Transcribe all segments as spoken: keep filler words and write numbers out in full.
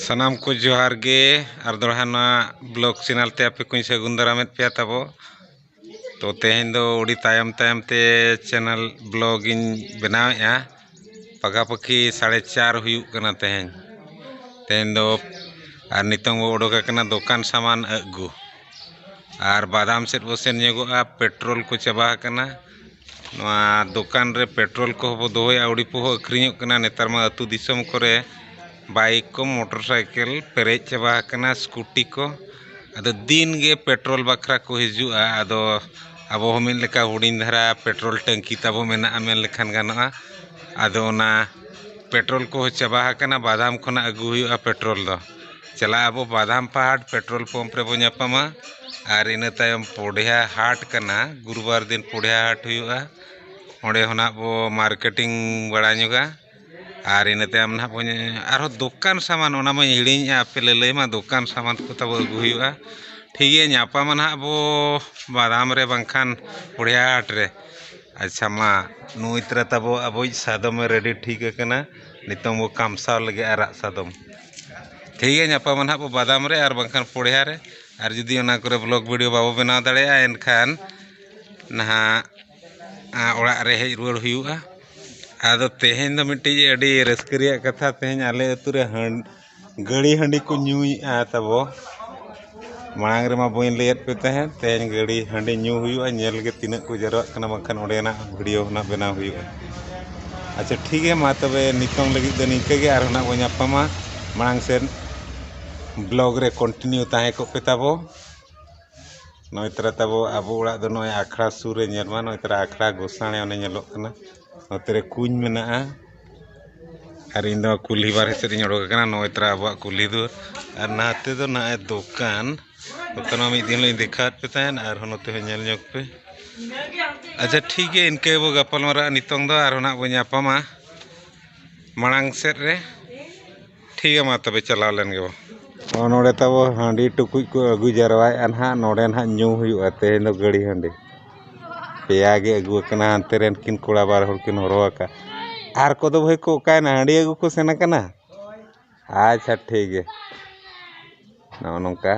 ᱥᱟᱱᱟᱢ ᱠᱚ ᱡᱚᱦᱟᱨ ᱜᱮ, ᱟᱨ ᱫᱚᱲᱦᱟ ᱱᱚᱣᱟ ᱵᱞᱚᱜ ᱪᱮᱱᱮᱞ ᱛᱮ ᱟᱯᱮ ᱠᱚᱧ ᱥᱟᱹᱜᱩᱱ ᱫᱟᱨᱟᱢᱮᱫ ᱯᱮᱭᱟ ᱛᱟᱵᱚ᱾ ᱛᱚ ᱛᱮᱦᱮᱧ ᱫᱚ ᱟᱹᱰᱤ ᱛᱟᱭᱚᱢ ᱛᱟᱭᱚᱢ ᱛᱮ ᱪᱮᱱᱮᱞ ᱵᱞᱚᱜ ᱤᱧ ᱵᱮᱱᱟᱣᱮᱫᱼᱟ᱾ ᱯᱟᱠᱟᱯᱟᱠᱤ ᱥᱟᱲᱮ ᱪᱟᱨ ᱦᱩᱭᱩᱜ ᱠᱟᱱᱟ ᱛᱮᱦᱮᱧ᱾ ᱛᱮᱦᱮᱧ ᱫᱚ ᱟᱨ ᱱᱤᱛᱚᱝ ᱵᱚ ᱚᱰᱚᱠ ᱟᱠᱟᱱᱟ ᱫᱚᱠᱟᱱ ᱥᱟᱢᱟᱱ ᱟᱹᱜᱩ᱾ ᱟᱨ ᱵᱟᱫᱟᱢ ᱥᱮᱫ ᱵᱚ ᱥᱮᱱ ᱧᱚᱜᱚᱜᱼᱟ, ᱯᱮᱴᱨᱳᱞ ᱠᱚ ᱪᱟᱵᱟ ᱟᱠᱟᱱᱟ᱾ ᱱᱚᱣᱟ ᱫᱚᱠᱟᱱ ᱨᱮ ᱯᱮᱴᱨᱳᱞ ᱠᱚᱦᱚᱸ ᱵᱚ ᱫᱚᱦᱚᱭᱟ, ᱟᱹᱣᱲᱤ ᱯᱚᱦᱚ ᱟᱹᱠᱷᱨᱤᱧᱚᱜ ᱠᱟᱱᱟ᱾ ᱱᱮᱛᱟᱨ ᱢᱟ ᱟᱹᱛᱩ ᱫᱤᱥᱚᱢ ᱠᱚᱨᱮ ᱵᱟᱭᱤᱠ ᱠᱚ, ᱢᱚᱴᱚᱨ ᱥᱟᱭᱠᱮᱞ ᱯᱮᱨᱮᱡ ᱪᱟᱵᱟ ᱟᱠᱟᱱᱟ, ᱥᱠᱩᱴᱤ ᱠᱚ᱾ ᱟᱫᱚ ᱫᱤᱱ ᱜᱮ ᱯᱮᱴᱨᱳᱞ ᱵᱟᱠᱷᱨᱟ ᱠᱚ ᱦᱤᱡᱩᱜᱼᱟ᱾ ᱟᱫᱚ ᱟᱵᱚ ᱦᱚᱸ ᱢᱤᱫ ᱞᱮᱠᱟ ᱦᱩᱰᱤᱧ ᱫᱷᱟᱨᱟ ᱯᱮᱴᱨᱳᱞ ᱴᱮᱝᱠᱤ ᱛᱟᱵᱚ ᱢᱮᱱᱟᱜᱼᱟ ᱢᱮᱱ ᱞᱮᱠᱷᱟᱱ ᱜᱟᱱᱚᱜᱼᱟ᱾ ᱟᱫᱚ ᱚᱱᱟ ᱯᱮᱴᱨᱳᱞ ᱠᱚᱦᱚᱸ ᱪᱟᱵᱟ ᱟᱠᱟᱱᱟ, ᱵᱟᱫᱟᱢ ᱠᱷᱚᱱᱟᱜ ᱟᱹᱜᱩ ᱦᱩᱭᱩᱜᱼᱟ ᱯᱮᱴᱨᱳᱞ ᱫᱚ᱾ ᱪᱟᱞᱟᱜ ᱟᱵᱚ ᱵᱟᱫᱟᱢ ᱯᱟᱦᱟᱴ ᱯᱮᱴᱨᱳᱞ ᱯᱟᱢᱯ ᱨᱮᱵᱚ ᱧᱟᱯᱟᱢᱟ᱾ ᱟᱨ ᱤᱱᱟᱹ ᱛᱟᱭᱚᱢ ᱯᱚᱰᱷᱭᱟ ᱦᱟᱴ ᱠᱟᱱᱟ, ᱜᱩᱨᱩᱵᱟᱨ ᱫᱤᱱ ᱯᱚᱰᱷᱭᱟ ᱦᱟᱴ ᱦᱩᱭᱩᱜᱼᱟ᱾ ᱚᱸᱰᱮ ᱠᱷᱚᱱᱟᱜ ᱵᱚ ᱢᱟᱨᱠᱮᱴᱤᱝ ᱵᱟᱲᱟ ᱧᱚᱜᱟ᱾ ᱟᱨ ᱤᱱᱟᱹ ᱛᱟᱭᱚᱢ ᱱᱟᱦᱟᱜ ᱵᱚᱱ ᱟᱨᱦᱚᱸ ᱫᱚᱠᱟᱱ ᱥᱟᱢᱟᱱ, ᱚᱱᱟ ᱢᱟᱧ ᱦᱤᱲᱤᱧᱮᱜᱼᱟ, ᱟᱯᱮ ᱞᱟᱹᱞᱟᱹᱭ ᱢᱟ, ᱫᱚᱠᱟᱱ ᱥᱟᱢᱟᱱ ᱠᱚ ᱛᱟᱵᱚ ᱟᱹᱜᱩ ᱦᱩᱭᱩᱜᱼᱟ᱾ ᱴᱷᱤᱠ ᱜᱮᱭᱟ, ᱧᱟᱯᱟᱢᱟ ᱱᱟᱦᱟᱜ ᱵᱚ ᱵᱟᱫᱟᱢ ᱨᱮ ᱵᱟᱝᱠᱷᱟᱱ ᱯᱚᱰᱷᱭᱟ ᱦᱟᱴ ᱨᱮ᱾ ᱟᱪᱪᱷᱟ, ᱢᱟ ᱱᱩᱭ ᱛᱟᱨᱟ ᱛᱟᱵᱚ ᱟᱵᱚᱭᱤᱡ ᱥᱟᱫᱚᱢᱮ ᱨᱮᱰᱤ ᱴᱷᱤᱠ ᱟᱠᱟᱱᱟ᱾ ᱱᱤᱛᱚᱝ ᱵᱚ ᱠᱟᱢᱥᱟᱣ ᱞᱟᱹᱜᱤᱫ ᱟᱨᱟᱜ ᱥᱟᱫᱚᱢ᱾ ᱴᱷᱤᱠ ᱜᱮᱭᱟ, ᱧᱟᱯᱟᱢᱟ ᱱᱟᱦᱟᱜ ᱵᱚ ᱵᱟᱫᱟᱢ ᱨᱮ ᱟᱨ ᱵᱟᱝᱠᱷᱟᱱ ᱯᱚᱰᱷᱭᱟ ᱨᱮ᱾ ᱟᱨ ᱡᱩᱫᱤ ᱚᱱᱟ ᱠᱚᱨᱮ ᱵᱞᱚᱜ ᱵᱷᱤᱰᱤᱭᱳ ᱵᱟᱵᱚ ᱵᱮᱱᱟᱣ ᱫᱟᱲᱮᱭᱟᱜᱼᱟ, ᱮᱱᱠᱷᱟᱱ ᱱᱟᱦᱟᱜ ᱟ, ᱚᱲᱟᱜ ᱨᱮ ᱦᱮᱡ ᱨᱩᱣᱟᱹᱲ ᱦᱩᱭᱩᱜᱼᱟ᱾ ᱟᱫᱚ ᱛᱮᱦᱮᱧ ᱫᱚ ᱢᱤᱫᱴᱤᱡ ᱟᱹᱰᱤ ᱨᱟᱹᱥᱠᱟᱹ ᱨᱮᱭᱟᱜ ᱠᱟᱛᱷᱟ, ᱛᱮᱦᱮᱧ ᱟᱞᱮ ᱟᱹᱛᱩ ᱨᱮ ᱦᱟᱺᱰ-, ᱜᱟᱹᱲᱤ ᱦᱟᱺᱰᱤ ᱠᱚ ᱧᱩᱭᱮᱫᱼᱟ ᱛᱟᱵᱚ᱾ ᱢᱟᱲᱟᱝ ᱨᱮᱢᱟ ᱵᱟᱹᱧ ᱞᱟᱹᱭᱟᱫ ᱯᱮ ᱛᱟᱦᱮᱸᱫ, ᱛᱮᱦᱮᱧ ᱜᱟᱹᱲᱤ ᱦᱟᱺᱰᱤ ᱧᱩ ᱦᱩᱭᱩᱜᱼᱟ, ᱧᱮᱞ ᱜᱮ ᱛᱤᱱᱟᱹᱜ ᱠᱚ ᱡᱟᱨᱣᱟᱜ ᱠᱟᱱᱟ, ᱵᱟᱝᱠᱷᱟᱱ ᱚᱸᱰᱮᱱᱟᱜ ᱵᱷᱤᱰᱤᱭᱳ ᱦᱚᱸ ᱱᱟᱜ ᱵᱮᱱᱟᱣ ᱦᱩᱭᱩᱜᱼᱟ᱾ ᱟᱪᱪᱷᱟ, ᱴᱷᱤᱠ ᱜᱮᱭᱟ, ᱢᱟ ᱛᱚᱵᱮ ᱱᱤᱛᱚᱝ ᱞᱟᱹᱜᱤᱫ ᱫᱚ ᱱᱤᱝᱠᱟᱹ ᱜᱮ, ᱟᱨᱦᱚᱸ ᱱᱟᱜ ᱵᱚᱱ ᱧᱟᱯᱟᱢᱟ ᱢᱟᱲᱟᱝ ᱥᱮᱫ᱾ ᱵᱞᱚᱜ ᱨᱮ ᱠᱚᱱᱴᱤᱱᱤᱭᱩ ᱛᱟᱦᱮᱸ ᱠᱚᱜ ᱯᱮ ᱛᱟᱵᱚ᱾ ᱱᱚᱜᱼᱚᱭ ᱛᱟᱨᱟ ᱛᱟᱵᱚ ᱟᱵᱚ ᱚᱲᱟᱜ ᱫᱚ ᱱᱚᱜᱼᱚᱭ ᱟᱠᱷᱲᱟ ᱥᱩᱨ ᱨᱮ ᱧᱮᱞ ᱢᱟ, ᱱᱚᱜᱼᱚᱭ ᱛᱟᱨᱟ ᱟᱠᱷᱲᱟ ᱜᱚᱥᱟᱬᱮ ᱚᱱᱮ ᱧᱮᱞᱚᱜ ᱠᱟᱱᱟ, ᱱᱚᱛᱮ ᱨᱮ ᱠᱩᱧ ᱢᱮᱱᱟᱜᱼᱟ᱾ ᱟᱨ ᱤᱧ ᱫᱚ ᱠᱩᱞᱦᱤ ᱵᱟᱨᱦᱮ ᱥᱮᱫ ᱤᱧ ᱚᱰᱚᱠ ᱟᱠᱟᱱᱟ, ᱱᱚᱜᱼᱚᱭ ᱛᱟᱨᱟ ᱟᱵᱚᱣᱟᱜ ᱠᱩᱞᱦᱤ ᱫᱩᱣᱟᱹᱨ᱾ ᱟᱨ ᱱᱟᱛᱮ ᱫᱚ ᱱᱚᱜᱼᱚᱭ ᱫᱚᱠᱟᱱ, ᱫᱚᱠᱟᱱ ᱢᱟ ᱢᱤᱫ ᱫᱤᱱ ᱦᱤᱞᱳᱜ ᱤᱧ ᱫᱮᱠᱷᱟᱣᱟᱫ ᱯᱮ ᱛᱟᱦᱮᱸᱫ, ᱟᱨᱦᱚᱸ ᱱᱚᱛᱮ ᱦᱚᱸ ᱧᱮᱞ ᱧᱚᱜ ᱯᱮ᱾ ᱟᱪᱪᱷᱟ, ᱴᱷᱤᱠ ᱜᱮᱭᱟ, ᱤᱱᱠᱟᱹ ᱜᱮᱵᱚ ᱜᱟᱯᱟᱞ ᱢᱟᱨᱟᱜᱼᱟ ᱱᱤᱛᱚᱝ ᱫᱚ, ᱟᱨᱦᱚᱸ ᱱᱟᱜ ᱵᱚ ᱧᱟᱯᱟᱢᱟ ᱢᱟᱲᱟᱝ ᱥᱮᱫ ᱨᱮ᱾ ᱴᱷᱤᱠ ᱜᱮᱭᱟ, ᱢᱟ ᱛᱚᱵᱮ ᱪᱟᱞᱟᱣ ᱞᱮᱱ ᱜᱮᱵᱚ᱾ ᱱᱚᱜᱼᱚ ᱱᱚᱰᱮ ᱛᱟᱵᱚ ᱦᱟᱺᱰᱤ ᱴᱩᱠᱩᱡ ᱠᱚ ᱟᱹᱜᱩ ᱡᱟᱨᱣᱟᱭᱮᱫᱼᱟ ᱱᱟᱦᱟᱜ, ᱱᱚᱰᱮ ᱱᱟᱦᱟᱜ ᱧᱩ ᱦᱩᱭᱩᱜᱼᱟ ᱛᱮᱦᱮᱧ ᱫᱚ ᱜᱟᱹᱲᱤ ᱦᱟᱺᱰᱤ᱾ ᱯᱮᱭᱟ ᱜᱮ ᱟᱹᱜᱩ ᱟᱠᱟᱱᱟ, ᱦᱟᱱᱛᱮ ᱨᱮᱱ ᱠᱤᱱ ᱠᱚᱲᱟ ᱵᱟᱨ ᱦᱚᱲ ᱠᱤᱱ ᱦᱚᱨᱦᱚ ᱟᱠᱟᱫ᱾ ᱟᱨ ᱠᱚᱫᱚ ᱵᱷᱟᱹᱭ ᱠᱚ ᱚᱠᱟᱭᱮᱱᱟ? ᱦᱟᱺᱰᱤ ᱟᱹᱜᱩ ᱠᱚ ᱥᱮᱱ ᱟᱠᱟᱱᱟ? ᱟᱪᱪᱷᱟ, ᱴᱷᱤᱠ ᱜᱮᱭᱟ᱾ ᱱᱚᱜᱼᱚ ᱱᱚᱝᱠᱟ᱾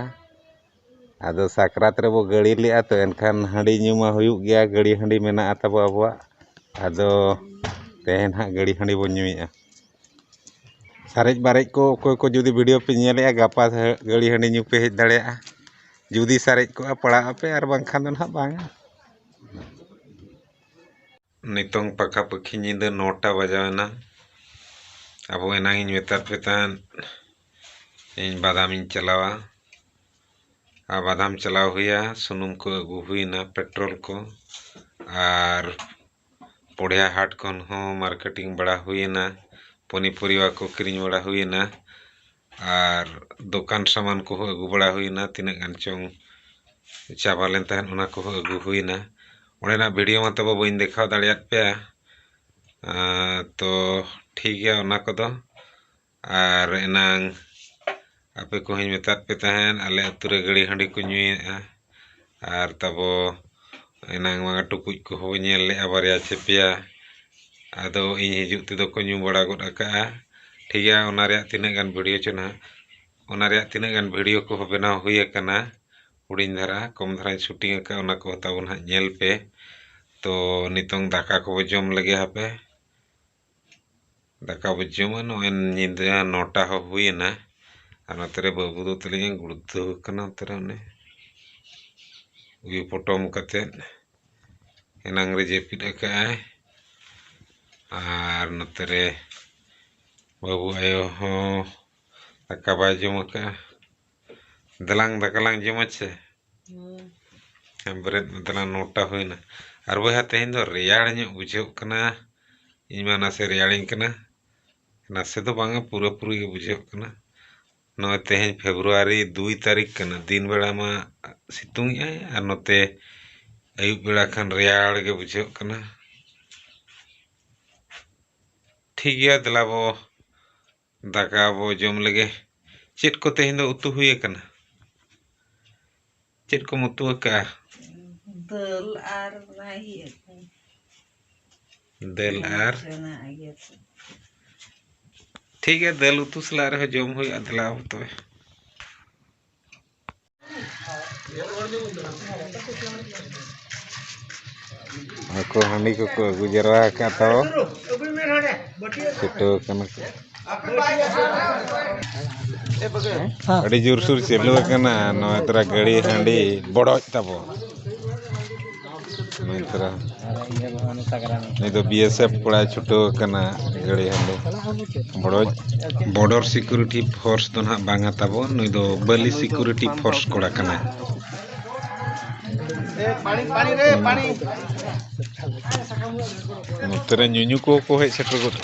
ᱟᱫᱚ ᱥᱟᱠᱨᱟᱛ ᱨᱮᱵᱚ ᱜᱟᱹᱲᱤ ᱞᱮᱜᱼᱟ, ᱛᱚ ᱮᱱᱠᱷᱟᱱ ᱦᱟᱺᱰᱤ ᱧᱩ ᱢᱟ ᱦᱩᱭᱩᱜ ᱜᱮᱭᱟ, ᱜᱟᱹᱲᱤ ᱦᱟᱺᱰᱤ ᱢᱮᱱᱟᱜᱼᱟ ᱛᱟᱵᱚ ᱟᱵᱚᱣᱟᱜ᱾ ᱟᱫᱚ ᱛᱮᱦᱮᱧ ᱦᱟᱸᱜ ᱜᱟᱹᱲᱤ ᱦᱟᱺᱰᱤ ᱵᱚᱱ ᱧᱩᱭᱮᱜᱼᱟ᱾ ᱥᱟᱨᱮᱡ ᱵᱟᱨᱮᱡ ᱠᱚ ᱚᱠᱚᱭ ᱠᱚ ᱡᱩᱫᱤ video ᱯᱮ ᱧᱮᱞᱮᱜᱼᱟ, ᱜᱟᱯᱟ ᱜᱟᱹᱲᱤ ᱦᱟᱺᱰᱤ ᱧᱩ ᱯᱮ ᱦᱮᱡ ᱫᱟᱲᱮᱭᱟᱜᱼᱟ, ᱡᱩᱫᱤ ᱥᱟᱨᱮᱡ ᱠᱚᱜᱼᱟ ᱯᱟᱲᱟᱜ ᱟᱯᱮ, ᱟᱨ ᱵᱟᱝᱠᱷᱟᱱ ᱫᱚ ᱱᱟᱦᱟᱜ ᱵᱟᱝᱟ᱾ ᱱᱤᱛᱚᱝ ᱯᱟᱠᱷᱟ ᱯᱟᱹᱠᱷᱤ ᱧᱤᱫᱟᱹ ᱱᱚᱴᱟ ᱵᱟᱡᱟᱣᱮᱱᱟ᱾ ᱟᱵᱚ ᱮᱱᱟᱝ ᱤᱧ ᱢᱮᱛᱟᱫ ᱯᱮ ᱛᱟᱦᱮᱸᱫ, ᱤᱧ ᱵᱟᱫᱟᱢ ᱤᱧ ᱪᱟᱞᱟᱣᱟ᱾ ᱟᱨ ᱵᱟᱫᱟᱢ ᱪᱟᱞᱟᱣ ᱦᱩᱭᱟ, ᱥᱩᱱᱩᱢ ᱠᱚ ᱟᱹᱜᱩ ᱦᱩᱭᱱᱟ, petrol ᱠᱚ, ᱟᱨ ᱯᱚᱲᱭᱟ ᱦᱟᱴ ᱠᱷᱚᱱ ᱦᱚᱸ marketing ᱵᱟᱲᱟ ᱦᱩᱭᱮᱱᱟ, ᱯᱚᱱᱤᱯᱚᱨᱤᱵᱟ ᱠᱚ ᱠᱤᱨᱤᱧ ᱵᱟᱲᱟ ᱦᱩᱭᱮᱱᱟ, ᱟᱨ ᱫᱚᱠᱟᱱ ᱥᱟᱢᱟᱱ ᱠᱚᱦᱚᱸ ᱟᱹᱜᱩ ᱵᱟᱲᱟ ᱦᱩᱭᱮᱱᱟ, ᱛᱤᱱᱟᱹᱜ ᱜᱟᱱ ᱪᱚᱝ ᱪᱟᱵᱟ ᱞᱮᱱ ᱛᱟᱦᱮᱸᱫ, ᱚᱱᱟ ᱠᱚᱦᱚᱸ ᱟᱹᱜᱩ ᱦᱩᱭᱮᱱᱟ᱾ ᱚᱸᱰᱮᱱᱟᱜ video ᱢᱟ ᱛᱟᱵᱚ ᱵᱟᱹᱧ ᱫᱮᱠᱷᱟᱣ ᱫᱟᱲᱮᱭᱟᱫ ᱯᱮᱭᱟ᱾ ᱟᱸ, ᱛᱚ ᱴᱷᱤᱠ ᱜᱮᱭᱟ, ᱚᱱᱟ ᱠᱚᱫᱚ᱾ ᱟᱨ ᱮᱱᱟᱝ ᱟᱯᱮ ᱠᱚᱦᱚᱸᱧ ᱢᱮᱛᱟᱫ ᱯᱮ ᱛᱟᱦᱮᱸᱫ, ᱟᱞᱮ ᱟᱹᱛᱩ ᱨᱮ ᱜᱟᱹᱲᱤ ᱦᱟᱺᱰᱤ ᱠᱚ ᱧᱩᱭᱮᱫᱼᱟ᱾ ᱟᱨ ᱛᱟᱵᱚ ᱮᱱᱟᱝ ᱢᱟ ᱴᱩᱠᱩᱡ ᱠᱚᱦᱚᱸ ᱵᱚ ᱧᱮᱞ ᱞᱮᱫᱼᱟ, ᱵᱟᱨᱭᱟ ᱪᱮ ᱯᱮᱭᱟ᱾ ᱟᱫᱚ ᱤᱧ ᱦᱤᱡᱩᱜ ᱛᱮᱫᱚ ᱠᱚ ᱧᱩ ᱵᱟᱲᱟ ᱜᱚᱫ ᱟᱠᱟᱫᱼᱟ᱾ ᱴᱷᱤᱠ ᱜᱮᱭᱟ, ᱚᱱᱟ ᱨᱮᱭᱟᱜ ᱛᱤᱱᱟᱹᱜ ᱜᱟᱱ video ᱪᱚ ᱱᱟᱦᱟᱜ, ᱚᱱᱟ ᱨᱮᱭᱟᱜ ᱛᱤᱱᱟᱹᱜ ᱜᱟᱱ video ᱠᱚᱦᱚᱸ ᱵᱮᱱᱟᱣ ᱦᱩᱭ ᱟᱠᱟᱱᱟ, ᱦᱩᱰᱤᱧ ᱫᱷᱟᱨᱟ, ᱠᱚᱢ ᱫᱷᱟᱨᱟᱧ shooting ᱟᱠᱟᱫᱼᱟ, ᱚᱱᱟ ᱠᱚᱦᱚᱸ ᱛᱟᱵᱚ ᱱᱟᱦᱟᱜ ᱧᱮᱞ ᱯᱮ᱾ ᱛᱚ ᱱᱤᱛᱚᱝ ᱫᱟᱠᱟ ᱠᱚᱵᱚ ᱡᱚᱢ ᱞᱮᱜᱮ ᱦᱟᱯᱮ᱾ ᱫᱟᱠᱟ ᱵᱚ ᱡᱚᱢᱟ, ᱱᱚᱜᱼᱚᱭ ᱧᱤᱫᱟᱹ ᱱᱚᱴᱟ ᱦᱚᱸ ᱦᱩᱭᱮᱱᱟ᱾ ᱟᱨ ᱱᱚᱛᱮ ᱨᱮ ᱵᱟᱹᱵᱩ ᱫᱚ ᱛᱟᱹᱞᱤᱧ ᱮ ᱜᱩᱲᱫᱟᱹᱣ ᱠᱟᱱᱟ, ᱱᱚᱛᱮ ᱨᱮ ᱚᱱᱮ ᱩᱭᱩ ᱯᱚᱴᱚᱢ ᱠᱟᱛᱮᱫ ᱮᱱᱟᱝ ᱨᱮ ᱡᱟᱹᱯᱤᱫ ᱟᱠᱟᱫᱼᱟᱭ᱾ ᱟᱨ ᱱᱚᱛᱮ ᱨᱮ ᱵᱟᱹᱵᱩ ᱟᱭᱳ ᱦᱚᱸ ᱫᱟᱠᱟ ᱵᱟᱭ ᱡᱚᱢ ᱟᱠᱟᱫᱼᱟ᱾ ᱫᱮᱞᱟᱝ ᱫᱟᱠᱟ ᱞᱟᱝ ᱡᱚᱢᱟ ᱪᱮ? ᱦᱮᱸ᱾ ᱦᱮᱸ, ᱵᱮᱨᱮᱫ ᱢᱮ, ᱫᱮᱞᱟᱝ ᱱᱚᱴᱟ ᱦᱩᱭᱱᱟ᱾ ᱟᱨ ᱵᱚᱭᱦᱟ, ᱛᱮᱦᱮᱧ ᱫᱚ ᱨᱮᱭᱟᱲ ᱧᱚᱜ ᱵᱩᱡᱷᱟᱹᱜ ᱠᱟᱱᱟ᱾ ᱤᱧ ᱢᱟ ᱱᱟᱥᱮ ᱨᱮᱭᱟᱲᱤᱧ ᱠᱟᱱᱟ, ᱱᱟᱥᱮ ᱫᱚ ᱵᱟᱝᱟ, ᱯᱩᱨᱟᱹᱯᱩᱨᱤ ᱜᱮ ᱵᱩᱡᱷᱟᱹᱜ ᱠᱟᱱᱟ᱾ ᱱᱚᱜᱼᱚᱭ ᱛᱮᱦᱮᱧ February ᱫᱩᱭ ᱛᱟᱹᱨᱤᱠᱷ ᱠᱟᱱᱟ, ᱫᱤᱱ ᱵᱮᱲᱟ ᱢᱟ ᱥᱤᱛᱩᱝ ᱮᱜᱼᱟᱭ ᱟᱨ ᱱᱚᱛᱮ ᱟᱹᱭᱩᱵ ᱵᱮᱲᱟ ᱠᱷᱟᱱ ᱨᱮᱭᱟᱲ ᱜᱮ ᱵᱩᱡᱷᱟᱹᱜ ᱠᱟᱱᱟ᱾ ᱴᱷᱤᱠ ᱜᱮᱭᱟ, ᱫᱮᱞᱟ ᱵᱚ ᱫᱟᱠᱟ ᱵᱚ ᱡᱚᱢ ᱞᱮᱜᱮ᱾ ᱪᱮᱫ ᱠᱚ ᱛᱮᱦᱮᱧ ᱫᱚ ᱩᱛᱩ ᱦᱩᱭ ᱟᱠᱟᱱᱟ? ᱪᱮᱫ ᱠᱚᱢ ᱩᱛᱩ ᱟᱠᱟᱜᱼᱟ? ᱫᱟᱹᱞ ᱟᱨ ᱚᱱᱟ ᱤᱭᱟᱹ ᱠᱚ᱾ ᱫᱟᱹᱞ ᱟᱨ ᱪᱟᱱᱟ ᱤᱭᱟᱹ ᱠᱚ᱾ ᱴᱷᱤᱠ ᱜᱮᱭᱟ, ᱫᱟᱹᱞ ᱩᱛᱩ ᱥᱟᱞᱟᱜ ᱨᱮᱦᱚᱸ ᱡᱚᱢ ᱦᱩᱭᱩᱜᱼᱟ᱾ ᱫᱮᱞᱟ ᱛᱚᱵᱮ᱾ ᱟᱠᱚ ᱦᱟᱺᱰᱤ ᱠᱚᱠᱚ ᱟᱹᱜᱩ ᱡᱟᱣᱨᱟ ᱟᱠᱟᱫ ᱛᱟᱵᱚ᱾ ᱪᱷᱩᱴᱟᱹᱣ ᱠᱟᱱᱟ ᱠᱚ᱾ ᱟᱹᱰᱤ ᱡᱳᱨᱥᱳᱨ ᱪᱟᱹᱞᱩ ᱟᱠᱟᱱᱟ ᱱᱚᱣᱟ ᱛᱚᱨᱟ ᱜᱟᱹᱲᱤ ᱦᱟᱺᱰᱤ ᱵᱚᱰᱚᱡ ᱛᱟᱵᱚ᱾ ᱱᱩᱭ ᱛᱚᱨᱟ ᱱᱩᱭ ᱫᱚ ᱵᱤ ᱮᱥ ᱮᱯᱷ ᱠᱚᱲᱟᱭ ᱪᱷᱩᱴᱟᱹᱣ ᱟᱠᱟᱱᱟ ᱜᱟᱹᱲᱤ ᱦᱟᱺᱰᱤ ᱵᱚᱰᱚᱡ᱾ ᱵᱚᱰᱚᱨ ᱥᱤᱠᱩᱨᱤᱴᱤ ᱯᱷᱳᱨᱥ ᱫᱚ ᱱᱟᱦᱟᱜ ᱵᱟᱝᱟ ᱛᱟᱵᱚ, ᱱᱩᱭ ᱫᱚ ᱵᱟᱹᱞᱤ ᱥᱤᱠᱩᱨᱤᱴᱤ ᱯᱷᱳᱨᱥ ᱠᱚᱲᱟ ᱠᱟᱱᱟᱭ᱾ ᱱᱚᱛᱮ ᱨᱮ ᱧᱩᱧᱩ ᱠᱚᱠᱚ ᱦᱮᱡ ᱥᱮᱴᱮᱨ ᱜᱚᱫ᱾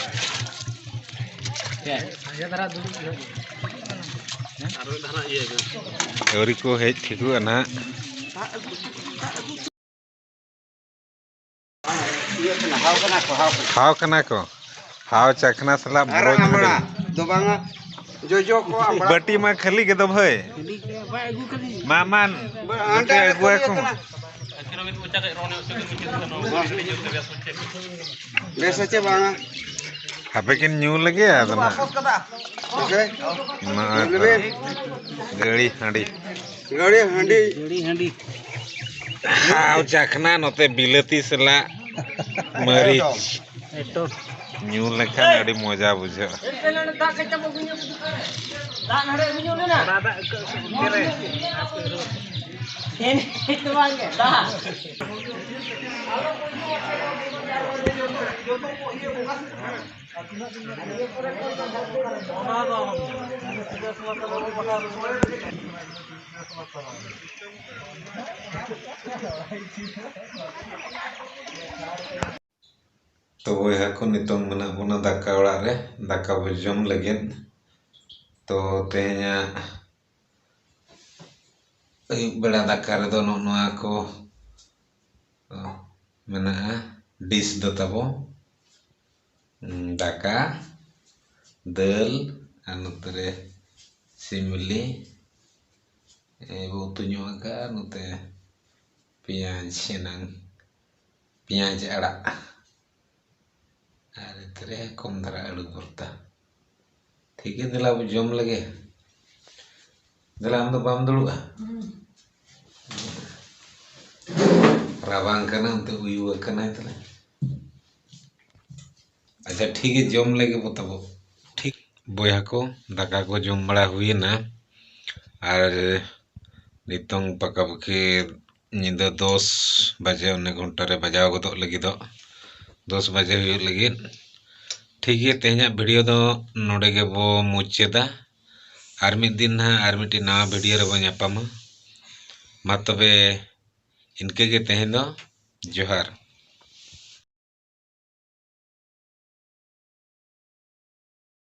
ᱟᱹᱣᱨᱤ ᱠᱚ ᱦᱮᱡ ᱴᱷᱤᱠᱚᱜᱼᱟ ᱱᱟᱦᱟᱜ᱾ ᱦᱟᱣ ᱠᱟᱱᱟ ᱠᱚ, ᱦᱟᱣ ᱠᱟᱱᱟ ᱠᱚ᱾ ᱦᱟᱣ ᱪᱟᱠᱷᱱᱟ ᱥᱟᱞᱟᱜ ᱵᱚᱰᱚᱡ ᱦᱟᱺᱰᱤ᱾ ᱫᱚ ᱵᱟᱝᱟ, ᱡᱚᱡᱚ ᱠᱚ, ᱟᱢᱲᱟ᱾ ᱵᱟᱹᱴᱤ ᱢᱟ ᱠᱷᱟᱹᱞᱤ ᱜᱮ ᱫᱚ ᱵᱷᱟᱹᱭ᱾ ᱢᱟ, ᱢᱟ, ᱵᱟᱹᱴᱤ ᱟᱹᱜᱩ ᱟᱠᱚ ᱢᱟ᱾ ᱵᱮᱥ ᱟᱪᱷᱮ ᱵᱟᱝᱟ᱾ ᱦᱟᱯᱮ ᱠᱤᱱ ᱧᱩ ᱞᱮᱜᱮ, ᱟᱫᱚ ᱱᱟᱦᱟᱜ᱾ ᱦᱮᱸᱥᱮ? ᱢᱟ, ᱧᱩ ᱞᱮᱵᱮᱱ᱾ ᱜᱟᱹᱲᱤ ᱦᱟᱺᱰᱤ᱾ ᱜᱟᱹᱲᱤ ᱦᱟᱺᱰᱤ᱾ ᱜᱟᱹᱲᱤ ᱦᱟᱺᱰᱤ᱾ ᱦᱟᱣ ᱪᱟᱠᱷᱱᱟ, ᱱᱚᱛᱮ ᱵᱤᱞᱟᱹᱛᱤ ᱥᱟᱞᱟᱜ ᱢᱟᱹᱨᱤᱪ᱾ ᱮᱠᱫᱚᱢ᱾ ᱧᱩ ᱞᱮᱠᱷᱟᱱ ᱟᱹᱰᱤ ᱢᱚᱡᱟ ᱵᱩᱡᱷᱟᱹᱜᱼᱟ᱾ ᱫᱟᱜ ᱱᱟᱲᱮ ᱟᱹᱜᱩ ᱧᱚᱜ ᱞᱮᱱᱟ᱾ ᱫᱟᱜ ᱫᱟᱜ ᱟᱹᱭᱠᱟᱹᱜ ᱥᱮ ᱚᱱᱛᱮ ᱨᱮ᱾ ᱦᱮᱸ, ᱱᱤᱛ ᱫᱚ ᱵᱟᱝ ᱜᱮ, ᱫᱟᱜ᱾ ᱛᱚ ᱵᱚᱭᱦᱟ ᱠᱚ, ᱱᱤᱛᱚᱝ ᱢᱮᱱᱟᱜ ᱵᱚᱱᱟ ᱫᱟᱠᱟ ᱚᱲᱟᱜ ᱨᱮ, ᱫᱟᱠᱟ ᱵᱚ ᱡᱚᱢ ᱞᱟᱹᱜᱤᱫ᱾ ᱛᱚ ᱛᱮᱦᱮᱧᱟᱜ ᱟᱹᱭᱩᱵ ᱵᱮᱲᱟ ᱫᱟᱠᱟ ᱨᱮᱫᱚ ᱱᱚᱜᱼᱚ ᱱᱚᱣᱟ ᱠᱚ, ᱚ, ᱢᱮᱱᱟᱜᱼᱟ ᱰᱤᱥ ᱫᱚ ᱛᱟᱵᱚ᱾ ᱩᱸ, ᱫᱟᱠᱟ, ᱫᱟᱹᱞ, ᱟᱨ ᱱᱚᱛᱮ ᱨᱮ ᱥᱤᱢ ᱵᱤᱞᱤ, ᱮ, ᱵᱚ ᱩᱛᱩ ᱧᱚᱜ ᱟᱠᱟᱫᱼᱟ᱾ ᱱᱚᱛᱮ ᱯᱮᱸᱭᱟᱡᱽ ᱮᱱᱟᱝ, ᱯᱮᱸᱭᱟᱡᱽ ᱟᱲᱟᱜ, ᱟᱨ ᱱᱚᱛᱮ ᱨᱮ ᱠᱚᱢ ᱫᱷᱟᱨᱟ ᱟᱹᱞᱩ ᱵᱷᱚᱨᱛᱟ᱾ ᱴᱷᱤᱠ ᱜᱮᱭᱟ, ᱫᱮᱞᱟ ᱟᱵᱚ ᱡᱚᱢ ᱞᱮᱜᱮ᱾ ᱫᱮᱞᱟ, ᱟᱢ ᱫᱚ ᱵᱟᱢ ᱫᱩᱲᱩᱵᱼᱟ? ᱨᱟᱵᱟᱝ ᱠᱟᱱᱟ, ᱚᱱᱛᱮ ᱩᱭᱩ ᱟᱠᱟᱱᱟᱭ ᱛᱟᱞᱮ᱾ ᱟᱪᱪᱷᱟ, ᱴᱷᱤᱠ ᱜᱮ, ᱡᱚᱢ ᱞᱮᱜᱮ ᱵᱚ ᱛᱟᱵᱚ᱾ ᱴᱷᱤᱠ, ᱵᱚᱭᱦᱟ ᱠᱚ, ᱫᱟᱠᱟ ᱠᱚ ᱡᱚᱢ ᱵᱟᱲᱟ ᱦᱩᱭᱮᱱᱟ᱾ ᱟᱨ ᱱᱤᱛᱚᱝ ᱯᱟᱠᱟᱯᱟᱠᱤ ᱧᱤᱫᱟᱹ ᱫᱚᱥ ᱵᱟᱡᱮ, ᱚᱱᱮ ᱜᱷᱚᱱᱴᱟ ᱨᱮ ᱵᱟᱡᱟᱣ ᱜᱚᱫᱚᱜ ᱞᱟᱹᱜᱤᱫᱚᱜ, ᱫᱚᱥ ᱵᱟᱡᱮ ᱦᱩᱭᱩᱜ ᱞᱟᱹᱜᱤᱫ᱾ ᱴᱷᱤᱠ ᱜᱮᱭᱟ, ᱛᱮᱦᱮᱧᱟᱜ ᱵᱷᱤᱰᱤᱭᱳ ᱫᱚ ᱱᱚᱰᱮ ᱜᱮᱵᱚ ᱢᱩᱪᱟᱹᱫᱟ᱾ ᱟᱨ ᱢᱤᱫ ᱫᱤᱱ ᱱᱟᱦᱟᱜ ᱟᱨ ᱢᱤᱫᱴᱤᱡ ᱱᱟᱣᱟ ᱵᱷᱤᱰᱤᱭᱳ ᱨᱮᱵᱚ ᱧᱟᱯᱟᱢᱟ᱾ ᱢᱟ ᱛᱚᱵᱮ, ᱤᱱᱠᱟᱹ ᱜᱮ ᱛᱮᱦᱮᱧ ᱫᱚ ᱡᱚᱦᱟᱨ᱾